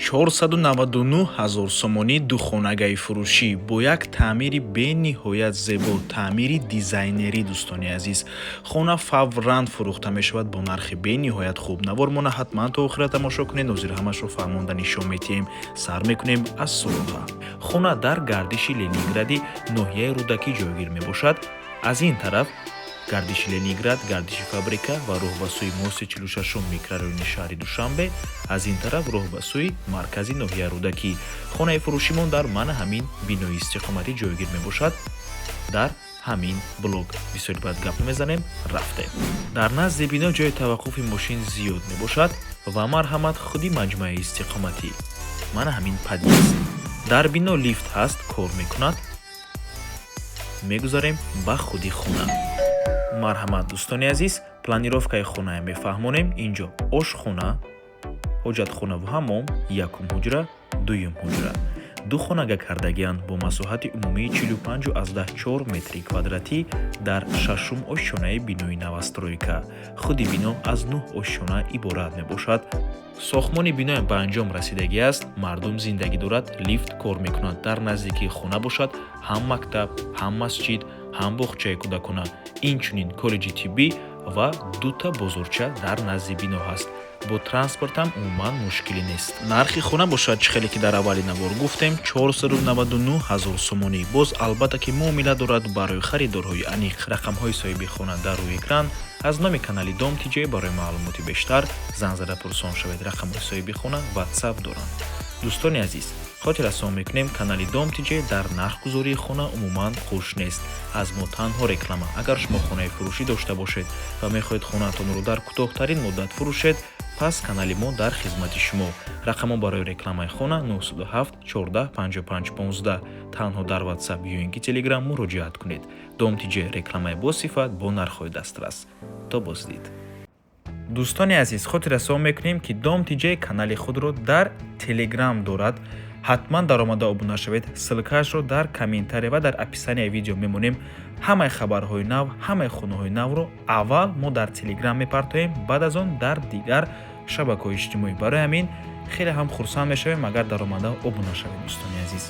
499 ҳазор сомонӣ духонагаи фурӯшӣ бо як таъмири бениҳоят зебо, таъмири дизайнерӣ. Дӯстони азиз, хона фавран фурӯхта мешавад бо нархи бениҳоят хуб. Навормона ҳатман то охира тамошо кунед. Ҳозир ҳамашро фаҳмонда нишон метиҳем. Сар мекунем аз суроға. Хона дар гардиши Ленингради ноҳияи Рӯдакӣ ҷойгир мебошад. Аз ин тараф гардиши Ленинград, гардиши Фабрика ва роҳ ба сӯи мости 46-ум микрорайони шаҳри Душанбе, аз ин тараф роҳ ба сӯи маркази ноҳияи Рӯдакӣ. Хонаи фурӯшимон дар мана ҳамин бинои истиқоматӣ ҷойгир мебошад, дар ҳамин блок. Бисёри баъд гап мезанем, рафтем. Дар назди бино ҷои таваққуфи мошин зиёд мебошад ва марҳамат, худи маҷмӯаи истиқоматӣ, мана ҳамин подъезд. Дар бино лифт ҳаст, кор мекунад. Мегузарем ба худи хона. Марҳамат, дӯстони азиз, планировкаи хонае мефаҳмонем. Инҷо ошхона, ҳоҷатхонаву ҳаммом, якум ҳуҷра, дуюм ҳуҷра. Ду хонага кардагианд бо масоҳати умумии 45,4 метри квадратӣ дар шашум ошёнаи бинои новостройка. Худи бино аз нӯҳ ошёна иборат мебошад. Сохтмони биноям ба анҷом расидагӣ аст, мардум зиндагӣ дорад, лифт кор мекунад. Дар наздикии хона бошад ҳам мактаб, ҳам масҷид, ҳам боғчаи кӯдакона, инчунин коллеҷи тиббӣ ва дута бозорча дар назди бино ҳаст. Бо транспортам умуман мушкилӣ нест. Нархи хона бошад, чӣ хеле ки дар аввали навор гуфтем, 499 ҳазор сомонӣ. Боз, албатта, ки муомила дорад. Барои харидорҳои аниқ рақамҳои соҳиби хона дар рӯи экран. Аз номи канали Дом Тиҷ барои маълумоти бештар занг зада пурсон шавед. Рақамҳои соҳиби хона Ватсап доранд. Дӯстони азиз, хотиррасон мекунем, канали Дом Тиҷ дар нархгузории хона умуман хуш нест. Аз мо танҳо реклама. Агар шумо хонаи фурӯшӣ дошта бошед ва мехоҳед хонаатонро дар кӯтоҳтарин муддат фурӯшед, пас канали мо дар хизмати шумо. Рақамҳо барои рекламаи хона 907 14 55 15. Танҳо дар Ватсап ё ин ки Телеграм муроҷиат кунед. Дом Тиҷ: рекламаи босифат бо нархҳои дастрас. То боздид. Дӯстони азиз, хотиррасон мекунем, ки Дом Тиҷ канали худро дар Телеграм дорад. Ҳатман даромада обуна шавед. Ссылкаашро дар комментария ва дар описанияи видео мемонем. Ҳамаи хабарҳои нав, ҳамаи хонаҳои навро аввал мо дар Телеграм мепартоем, баъд аз он дар дигар шабакаҳои иҷтимоӣ. Барои ҳамин хеле ҳам хурсанд мешавем, агар даромада обуна шавед, дӯстони азиз.